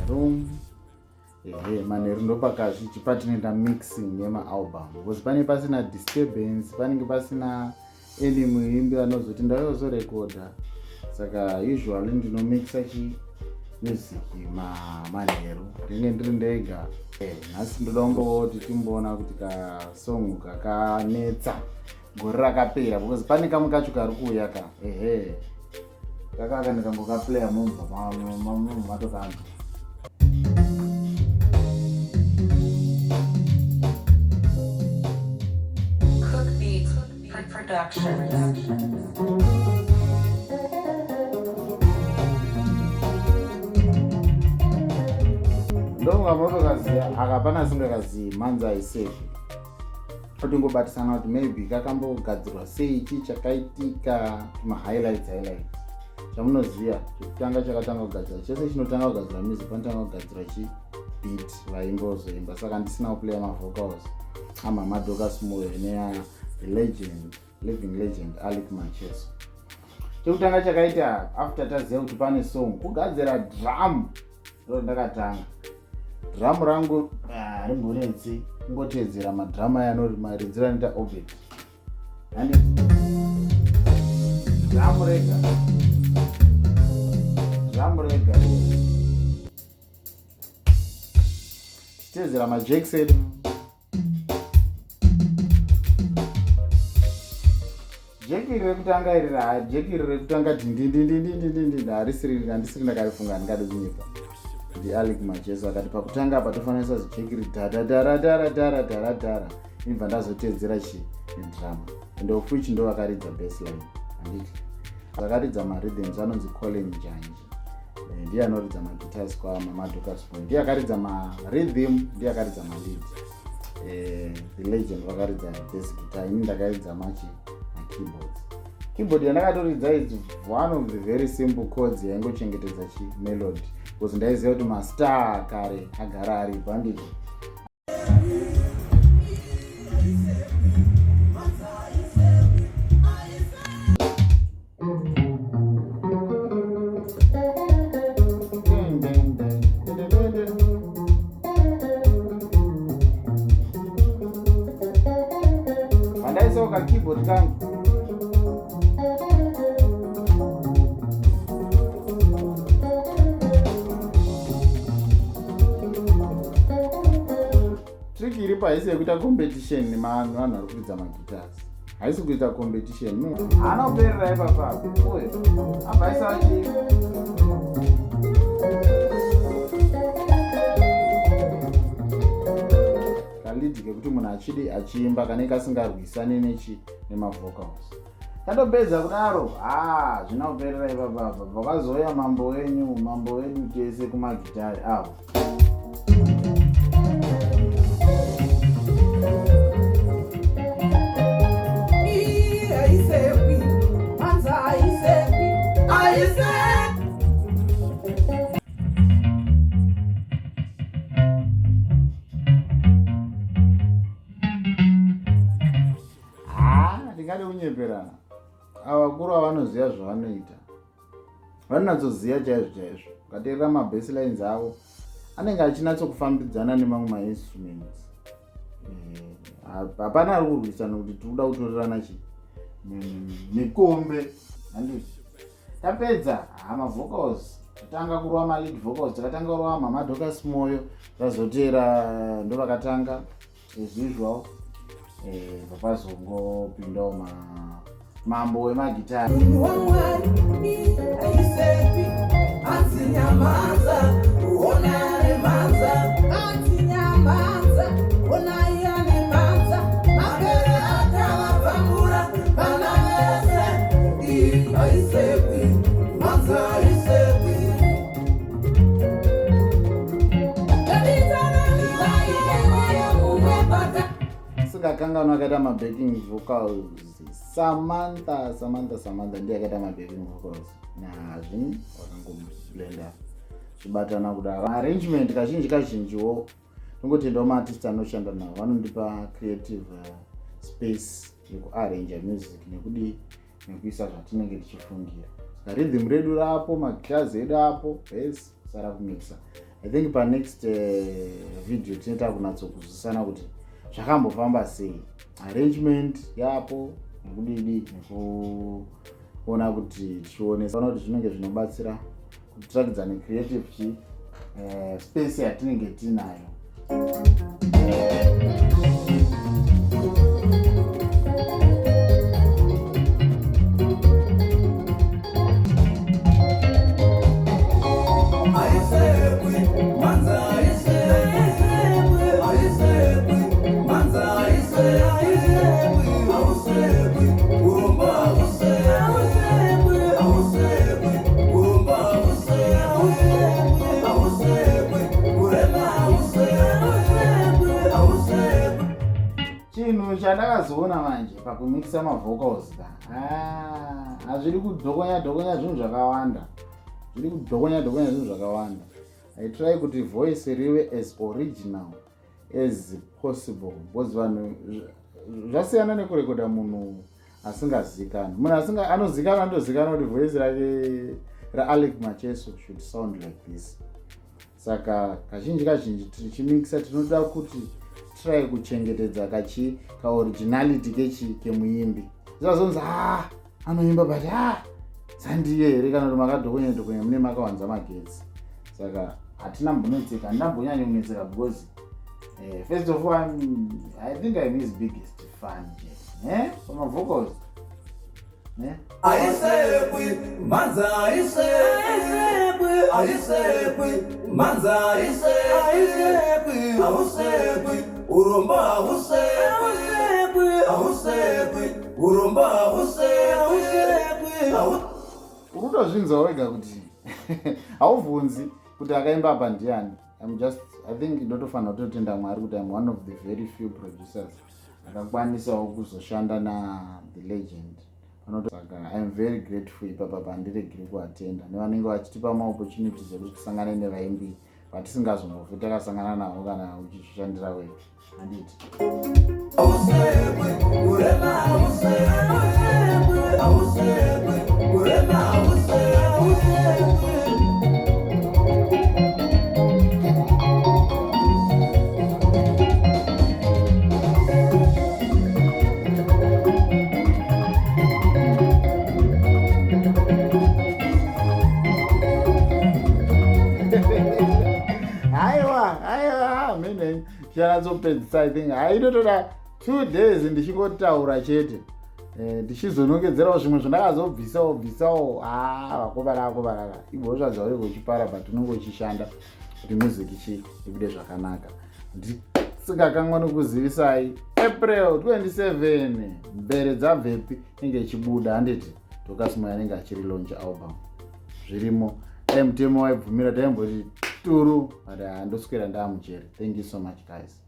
room. Ehe, manheru ndopakazhinji patinoita mixing yemaalbum because pane pasina disturbance, panenge pasina any muimbi anozoti ndaizorekodha. Saka usually ndinomixa chi music manheru, ndinenge ndiri ndega. Nhasi ndoda kumboti timboona kuti kasong kakanetsa gore rakapera, because pane kamwe kacho kari kuuya ka. Ehe, kakaka ndikangokaplaya mumva matokanzwa. Cook Beats Production. Ndonga munotokaziva aka, pana asingakazivi mhanzi aisefi otingobatisana kuti maybe kakambogadzirwa sei, chii chakaitika, mahighlights highlights chamunoziva. Chekutanga chakatanga kugadzira chese chinotanga kugadzira music, panotanga kugadzirwa chi beat, vaimbozoimba. Saka ndisina kuplaya mavocals amama Dorcas Moyo neya the legend, living legend Alick Macheso. Chekutanga chakaita after taziva kuti pane song, kugadzira drum. Ndo ndakatanga drum rangu harimbonetsi, kungoteedzera madrum aya anoridzira anoita Obert. Handiti drum rega, drum rega, tichiteedzera majacks edu. Jack iri rekutanga iri, jack iri rekutanga dindindindindindindi, harisiri, handisiri ndakarifunga, handingadi kunyepa. NdiAlick Macheso akati pakutanga apa tofanira zijack iri dhadhadharadharadhara dharadhara, inibva ndazoteedzera chi nedrum, and of which ndo vakaridza bassline. Handiti vakaridza marhythms anonzi Colin Njanji, ndiye anoridza maguitars kwamama Dorcas Moyo, ndiye akaridza marhythm, ndiye akaridza malead. The legend vakaridza bass guitar, ini ndakaridza machi makeyboards. Keyboard yandakatoridza is one of the very simple chords yaingochengetedza chi melody, because ndaiziva kuti mastar kare agara aripo, handiti? Vandaisawo kakeyboard kangu. Trick iripo haisi yekuita competition nevanhu vanhu vari kuridza maguitars, haisi kuita competition, no. Haana kuperera ipapapo, uyo abva aisa chi kalead kekuti munhu achidi achiimba kanenge kasingarwisani nechi nemavocals. Tatopedza kudaro, ha, zvina kuperera ipapapa, vakazouya mambo wenyu, mambo wedu tese kumagitari avo. Aisekwi, manza aisekwi, aisekwi. Ha, ndingade kunyeperana, ava vakuru avanoziva zvavanoita, vanonatsoziva chaizvo chaizvo. Ukateerera mabaselines avo anenge achinyatsokufambidzana nemamwe mainstruments. Hapana ari kurwisana kuti tiri kuda kutorerana chi mikombe, handiti? Tapedza, ha, mavocals, tatanga kurova malead vocals. Takatanga kurova mama Dorcas Moyo, vazoteera, ndo vakatanga as usual. Vapazongopindawo mambo wemagitari. Munhu waMwari aisekwi, hanzi nyamanza ona nemhanza, hanzi nyamanza ona iya nemhanza, mapere akavapambura vana vese. Aisekwi, mhanza aisekwi. Singakanganwa akaita mabacking vocals, Samantha, Samantha, Samantha ndiye akaita mabacking vocals nazvini, wakangoblenda zvibatana kudaro. Arrangement kazhinji kazhinjiwo tongotendawo maartist anoshanda navo, vanondipa creative space yekuarrange music nekudii nekuisa zvatinenge tichifungira. Saka rhythm redu rapo, magitars edu apo, bas sara kumixa. I think panext video tinoita kunatsokuzwisana kuti zvakambofamba sei, arrangement yapo nekudidi, nekuona kuti tichionesa ona kuti zvinenge zvinobatsira kuti tirakidzane creative chi space yatinenge tinayo. Haisekwi, manza haisekwi, haisekwi, manza haisekwi, hausekwi, urombo hausekwi, hausekwi, urombo hausekwi, hausekwi, kurema hausekwi, hausekwi. Chinhu chandakazoona manje pakumikisa mavocals ka, ah, hazviri kudhokonya dhokonya zvinhu zvakawanda, zviri kudhokonya dhokonya zvinhu zvakawanda. I try kuti voice rive as original as possible because vanhu zvasiyana nekurekoda munhu asingazikanwi. Munhu asinga anozikanwa anotozikanwa kuti voice rake raAlick Macheso should sound like this. Saka kazhinji kazhinji tichimikisa tinoda kuti try kuchengetedza kachi kaoriginality kechi kemuimbi. Zvazonzi, "Ah, anoimba," but, "Ah, sandiye here?" Kana kuti makadhokonya dhokonya mune makawanza magetsi. Saka hatina mbonetseka, handina mbonyanya kunetseka because first of all, I think I'm his biggest fan eh pamavocals ne. Haisekwi, manza haisekwi, haisekwi, manza haisekwi, hausekwi, urombo hausekwi, hausekwi, urombo hausekwi. Uri kutozvinzwa wega kuti haubvunzi kuti akaimba apa ndiani. I'm just, I think ndotofanira kutotenda Mwari kuti I'm one of the very few producers akakwanisawo kuzoshanda na the legend. Saka I'm very grateful ipapa pandiregiri kuatenda nevanenge vachitipa maopportunities ekuti tisangane nevaimbi vatisingazombofi takasangana navo kana uchizvishandira wega, handiti? Hausekwi, kurema hausekwi, hausekwi, kurema hausekwi. Aiwa, aiwa, mene chanatsopedzisa. I think hainotoda 2 days ndichingotaura chete, ndichizonongedzerawo zvimwe zvandakazobvisawo bvisawo. A, vakomana, vakomana, imhosva dzaunenge uchipara, but unenge uchishanda kuti music chi ibude zvakanaka. Ndisingakanganwi kuzivisai, April 27 Mbere Dzabvepi inge ichibuda, handiti? Dorcas Moyo anenge achiri launch album, zvirimo. Dai mutemo waibvumira taimboti turu, but handoswera ndaamujeri. Thank you so much, guys.